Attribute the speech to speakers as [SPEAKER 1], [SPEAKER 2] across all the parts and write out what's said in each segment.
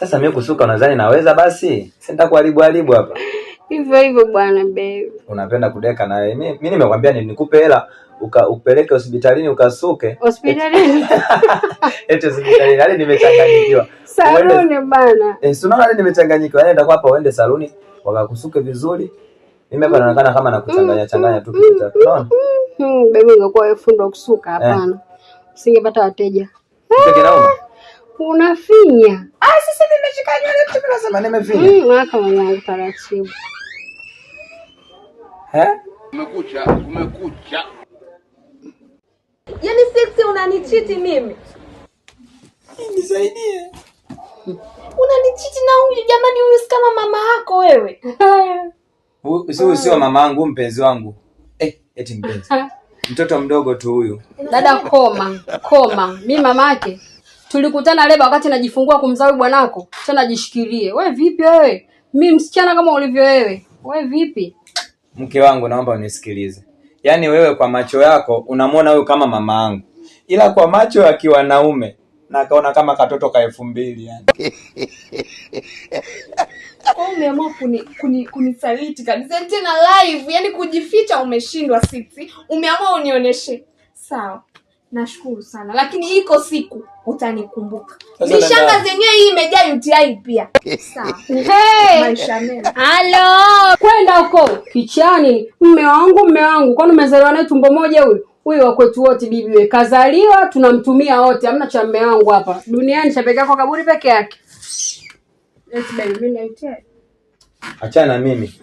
[SPEAKER 1] Sasa mimi kusuka unadhani naweza basi? Si nitakuharibu haribu hapa.
[SPEAKER 2] Hivyo hivyo bwana babe.
[SPEAKER 1] Unapenda kudeka na wewe. Mimi nimekwambia ni nikupe hela upeleke hospitalini ukasuke.
[SPEAKER 2] Hospitalini.
[SPEAKER 1] Eti hospitalini. Yaani nimechanganyikiwa.
[SPEAKER 2] Saluni bana.
[SPEAKER 1] Eh, si unaona nimechanganyikiwa. Yaani nitakuwa hapa uende saluni wakakusuke vizuri. Mimi hapa naonekana kama nakuchanganya changanya tu kitu chako. Unaona?
[SPEAKER 2] Baby ungekuwa wewe fundi wa kusuka hapana. Usingepata wateja.
[SPEAKER 1] Kichwa kinauma.
[SPEAKER 2] Unafinya.
[SPEAKER 1] Ah, sasa nimeshika nywele tu nasema nimefinya.
[SPEAKER 2] Waka mwanangu taratibu.
[SPEAKER 1] Eh?
[SPEAKER 3] Kumekucha, kumekucha.
[SPEAKER 4] Yaani sexy unanichiti mimi.
[SPEAKER 1] Nisaidie.
[SPEAKER 4] Unanichiti na huyu jamani, huyu si kama mama yako wewe.
[SPEAKER 1] Huyu sio mama yangu, mpenzi wangu. Eh, eti mpenzi. Mtoto mdogo tu huyu.
[SPEAKER 2] Dada koma, koma. Mi mamake tulikutana leba wakati najifungua kumzaa huyu bwanako. Tena jishikilie. We vipi wewe? Mi msichana kama ulivyo wewe. We vipi?
[SPEAKER 1] Mke wangu naomba unisikilize. Yaani wewe kwa macho yako unamwona huyu kama mama yangu. Ila kwa macho ya kiwanaume na akaona kama katoto ka 2000 yani.
[SPEAKER 4] Kwa hiyo umeamua kunisaliti kabisa tena live, yani kujificha umeshindwa sisi. Umeamua unioneshe. Sawa. Nashukuru sana. Lakini iko siku utanikumbuka. Mishanga zenyewe hii imejaa UTI pia. Sawa.
[SPEAKER 2] Hey!
[SPEAKER 4] Maisha mema.
[SPEAKER 2] Halo, kwenda huko kichani. Mme wangu, mme wangu, kwani umezaliwa naye tumbo moja huyu? Huyu wa kwetu wote bibi we. Kazaliwa tunamtumia wote, hamna cha mme wangu hapa. Duniani cha peke yako kaburi peke yake. Yes baby, mimi na UTI.
[SPEAKER 1] Achana na mimi.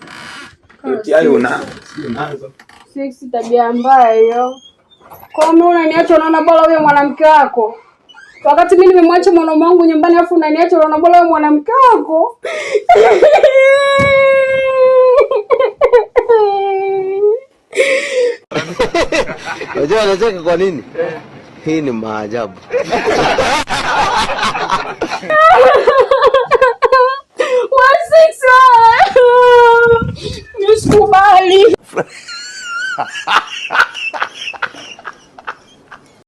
[SPEAKER 1] UTI una unazo.
[SPEAKER 2] Sisi tabia mbaya hiyo. Kwa nini unaniacha unaona bora huyo mwanamke wako? Wakati mimi nimemwacha mwanaume wangu nyumbani alafu unaniacha unaona bora huyo mwanamke wako?
[SPEAKER 5] Unajua anacheka kwa nini? Hii ni maajabu.
[SPEAKER 2] Nisikubali.